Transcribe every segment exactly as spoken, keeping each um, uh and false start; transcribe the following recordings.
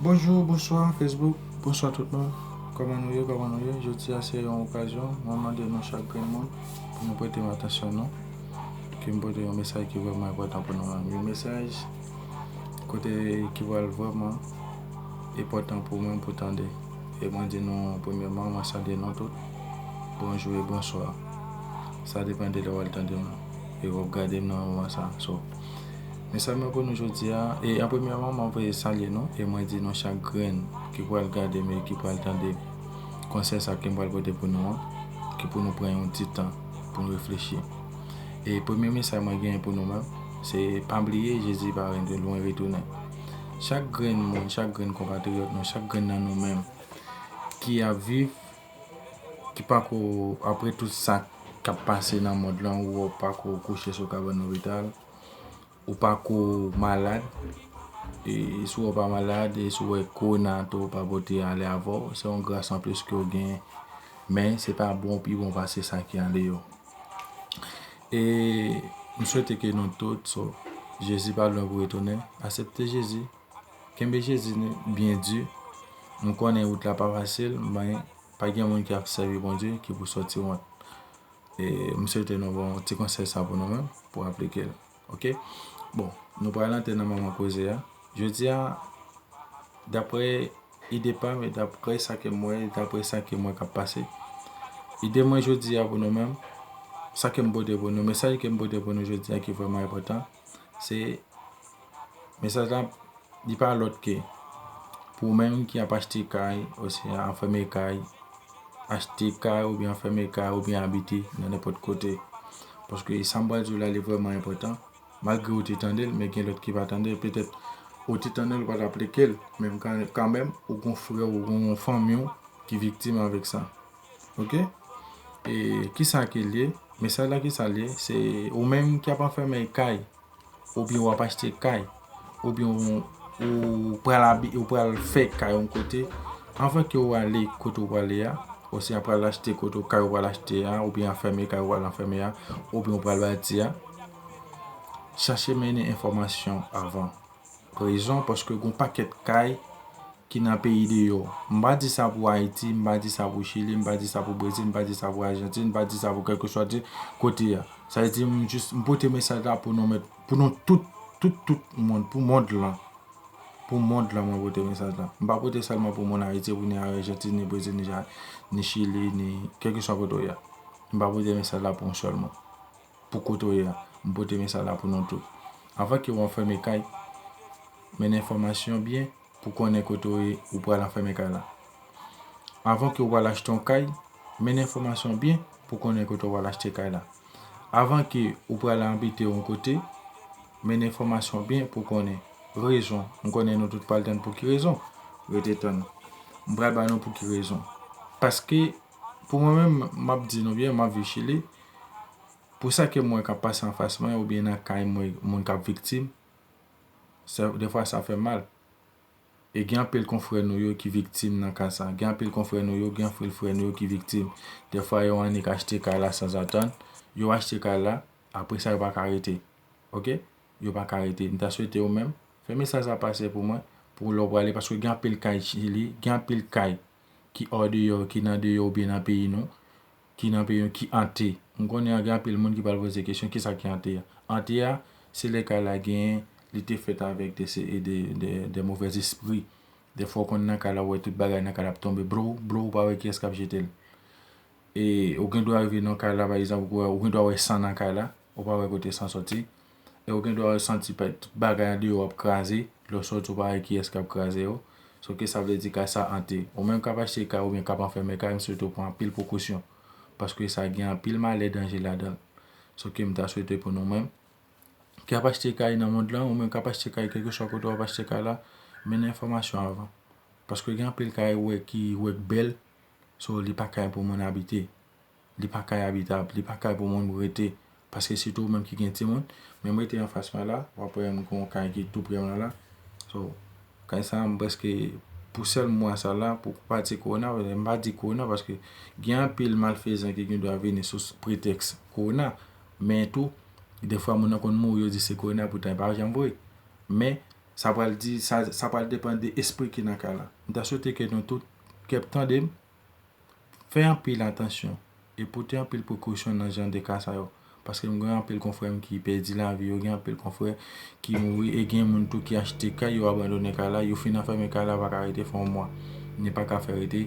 Bonjou, bonswa Facebook, bonswa tout moun. Kòman nou ye, kòman nou ye? Jodi a se yon okazyon, mwen mande nou chak grenn moun pou nou prete m atansyon nou. Ke m pote yon mesaj ki vrèman enpòtan pou nou menm. Yon mesaj kote ki pral vrèman enpòtan pou mwen pou tande. E mwen di nou, premyèman, mwen salye nou tout. Bonjou e bonswa. Sa depann de lè w al tande m e w ap gade m nan moman sa. So, mesaj mwen pou nou jodi a, e an premyèman, mwen voye salye nou e mwen di nou chak grenn ki pral gade m e ki pral tande konsèy sa ke m pral pote pou nou an, ke pou nou pran yon ti tan pou nou reflechi. E premye mesaj mwen genyen pou nou menm, se pa bliye Jezi pa re-, lwen retounen. Chak grenn moun, chak grenn konpatriyòt nou, chak grenn nan nou menm ki ap viv, ki pako, apre tout sa k ap pase nan mond lan, ou pako kouche sou kabann lopital, ou pako malad, e si w pa malad, e si w wè kowona tou pa pote ale avè w, se yon gras anplis ke w gen, men se pa bon, pi bon pase sa ki andeyò. E m swete ke nou tout, so, Jezi pa lwen pou retounen, aksepte Jezi, kenbe Jezi byen di. M konnen wout la pa fasil, men pa gen moun ki ap sèvi Bondye ki pou sòti wont. E m swete nou bon ti konsèy sa pou nou menm, pou aplike l. Oke? Bon, nou pral antre nan moman koze a. Jodi a, daprè ide pa m, e daprè sa ke m wè, e daprè sa ke m wè k ap pase, ide mwen jodi a pou nou menm, sa ke m pote pou nou, mesaj ke m pote pou nou jodi a ki vrèman enpòtan, se mesaj la, li pa lòt ke pou ou menm ki ap achte kay, oswa anfème kay, achte kay oubyen anfème kay oubyen abite nan nenpòt kote. Paske sa m pral di w la, li vrèman enpòtan. Malgre ou te tande l, men gen lòt ki pa tande l. Petèt, ou te tande l, ou pa t aplike l. Men kan-, kanmenm, ou gon frè w, ou gon fanmi w ki viktim avèk sa. Oke? E kisa ke l ye? Mesaj la, kisa l ye? Se ou menm ki ap anfème kay, oubyen w ap achte kay, oubyen ou, ou pral abi-, ou pral fè kay yon kote, anvan ke w ale kote w prale a, oswa pral achte kote w, kay ou pral achte a, oubyen anfème kay ou pral anfème a, oubyen ou pral bati a, chache mennen enfòmasyon avan. Rezon, paske gon pakèt kay ki nan peyi deyò. M pa di sa pou Ayiti, m pa di sa pou Chili, m pa di sa pou Brezil, m pa di sa pou Ajantin, m pa di sa pou kèlkeswa de kote a. Sa vle di, m jis, m pote mesaj la pou nou met, pou nou tout, tout, tout moun, pou mond lan. Pou mond lan, mwen pote mesaj la. M pa pote sèlman pou moun Ayiti, pou ni Ajantin, ni Brezil, ni Ja-, ni Chili, ni kèlkeswa kote w ye a. M pa pote mesaj la pou yon sèl moun. Pou kote w ye a. M pote mesaj la pou nou tout. Anvan ke w anfème kay, mennen enfòmasyon byen pou konnen kote w ye, ou pral anfème kay la. Anvan ke w pral achte yon kay, mennen enfòmasyon byen pou konnen kote w pral achte kay la. Anvan ke ou pral abite yon kote, mennen enfòmasyon byen pou konnen rezon. M konnen nou tout pral tann pou ki rezon. Rete tann. M pral ba nou pou ki rezon. Paske, pou mwen menm, m ap di nou byen, m ap viv Chili. Pou sa ke m wè k ap pase anfas mwen, oubyen nan kay mwen, moun k ap viktim, sa, defwa sa fè m mal. E gen anpil konfrè nou yo ki viktim nan ka sa. Gen anpil konfrè nou yo, gen anpil frè nou yo ki viktim. Defwa yo annik achte kay la sanzatann, yo achte kay la, apre sa yo pa ka rete. Oke? Yo pa ka rete. M ta swete ou menm, fè mesaj la pase pou mwen, pou lè w prale, paske gen anpil kay Chili, gen anpil kay ki andeyò, ki nan deyò oubyen nan peyi nou, ki nan peyi nou, ki ante. M konnen gen anpil moun ki pral poze kesyon, kisa ki ante a? Ante a, se lè kay la genyen, li te fèt avèk de, se, de, de, de movèzespri. Defwa w konn nan kay la, w wè tout bagay nan kay la ap tonbe, blo, blo, ou pa wè kiyès k ap jete l. E ou gen dwa rive nan kay la, pa egzanp, ou wè, ou gen dwa wè san nan kay la, ou pa wè kote san sòti. E ou gen dwa santi pa-, tout bagay andeyò ap kraze, lè w sòti ou pa wè kiyès k ap kraze yo. So ke sa vle di kay sa ante. Ou menm k ap achte kay oubyen k ap anfème kay, m swete w pran anpil prekosyon. Paske sa gen anpil malè, danje ladan l. So ke m ta swete pou nou menm ki ap achte kay nan mond lan, ou menm k ap achte kay, kèlkeswa kote w ap achte kay la, mennen enfòmasyon avan. Paske gen anpil kay wè ki wè k bèl, so li pa kay pou moun abite. Li pa kay abitab, li pa kay pou moun rete. Paske sitou ou menm ki gen timoun, menm rete anfas mwen la, w ap wè m gen yon kay ki tou pre mwen la. So, kay sa a, m prèske, pou sèl mwa sa la, pou pati kowona, m pa di kowona, paske gen anpil malfezan ki gen dwa vini sou pretèks kowona. Men tou, defwa moun nan konn mouri, yo di se kowona, poutan e pa janm vre. Men, Sa pral di, sa, sa pral depann de espri ki nan kay la. M ta swete ke nou tout k ap tande m, fè anpil atansyon e pote anpil prekosyon nan jan de ka sa yo. Paske m gen anpil konfrè m ki pèdi lavi yo, gen anpil konfrè ki mouri, e gen moun tou ki achte kay, yo abandone kay la, yo fin anfème kay la, pa ka rete fè yon mwa. Ni pa ka fè rete,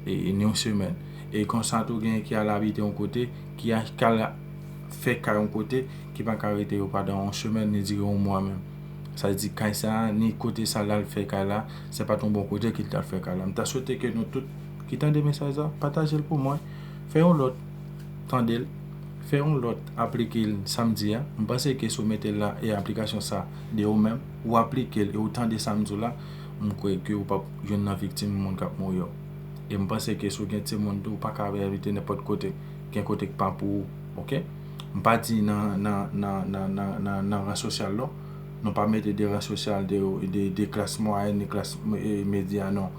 e, ni yon semèn. E konsa tou, gen ki al abite yon kote, ki a-, k al fè kay yon kote, ki pa ka rete yo pandan yon semèn, ni dire yon mwa menm. Sa di kay sa, ni kote sa l al fè kay la, se pa t yon bon kote ki l t al fè kay la. M ta swete ke nou tout ki tande mesaj la, pataje l pou mwen. Fè yon lòt tande l. Fè yon lòt aplike l sa m di a. M panse ke si w mete l la e aplikasyon sa de ou menm, ou aplike l e ou tande sa m di w la, m kwè ke ou p ap jwenn nan viktim moun k ap mouri yo. E m panse ke si w gen timoun tou, ou pa ka rete nenpòt kote. Gen kote k pa pou ou, oke? M pa di nan, nan, nan, nan, nan, nan, nan ran sosyal non. Nou pa mete de ran sosyal, de, de, de klas mwayèn, de klas, e, medya non.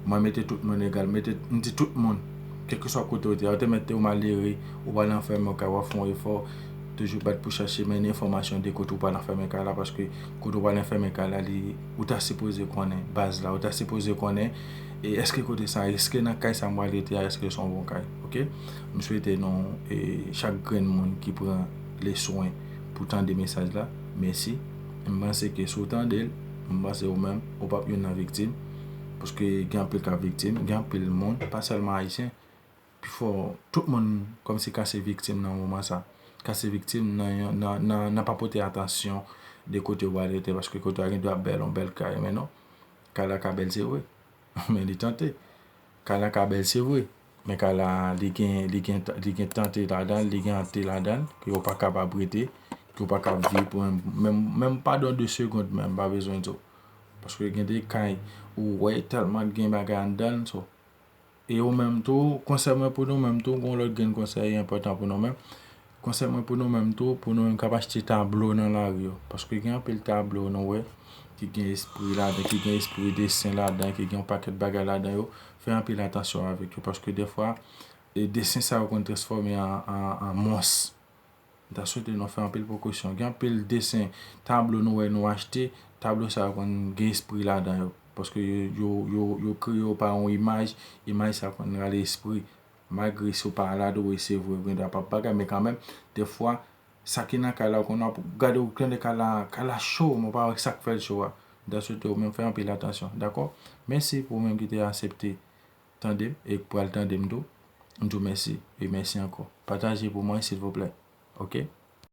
Mwen mete tout moun egal, mete, m di tout moun, kèlkeswa kote w te, yo te mete w malere, ou pral anfème w kay, w ap fè yon efò, toujou bat pou chache mennen enfòmasyon de kote w pral anfème kay la, paske kote w pral anfème kay la, li, ou ta sipoze konnen baz la, ou ta sipoze konnen, e èske kote sa, èske nan kay sa m pral rete a, èske se yon bon kay, oke? M swete nou, e, chak grenn moun ki pran le swen pou tande mesaj la, mèsi. M panse ke si w tande l, m panse ou menm, ou p ap youn nan viktim. Paske gen anpil k ap viktim, gen anpil moun, pa sèlman ayisyen. Pifò, tout moun kòmsi ka se viktim nan moman sa. Ka se viktim nan, nan, nan, nan pa pote atansyon de kote w pral rete, paske kote w a gen dwa bèl, yon bèl kay, men non. Kay la ka bèl, se vre. Men li tante. Kay la ka bèl, se vre. Men kay la, li gen, li gen, li gen tante ladan l, li gen ante ladan l, ke w pa kapab rete, ke w pa kab viv pou menm, menm, menm pandan de segond menm, m pa bezwen di w. Paske gen de kay, ou wè tèlman gen bagay anndan l, so. E ou menm tou, konsèy mwen pou nou menm tou, gon lòt grenn konsèy enpòtan pou nou menm. Konsèy mwen pou nou menm tou, pou nou menm k ap achte tablo nan lari yo. Paske gen anpil tablo nou wè, ki gen espri ladan, ki gen espri desen ladan, ki gen yon pakèt bagay ladan yo. Fè anpil atansyon avèk yo, paske defwa, e desen sa yo konn transfòme an, an, an mons. M ta swete nou fè anpil prekosyon. Gen anpil desen, tablo nou wè nou achte, tablo sa yo konn gen espri ladan yo. Paske yo, yo, yo, yo kreye yo pa yon imaj, imaj sa konn rale espri. Malgre si w pa al adore, se vre, gen dwa p ap bagay, men kanmenm, defwa, sa ki nan kay la, ou konn ap gade, ou tande kay la, kay la cho, men w pa wè sa k fè l cho a. M ta swete ou menm fè anpil atansyon, dakò? Mèsi pou ou menm ki te aksepte tande m e k pral tande m tou. M di w mèsi, e mèsi ankò. Pataje pou mwen, silvouplè. Oke?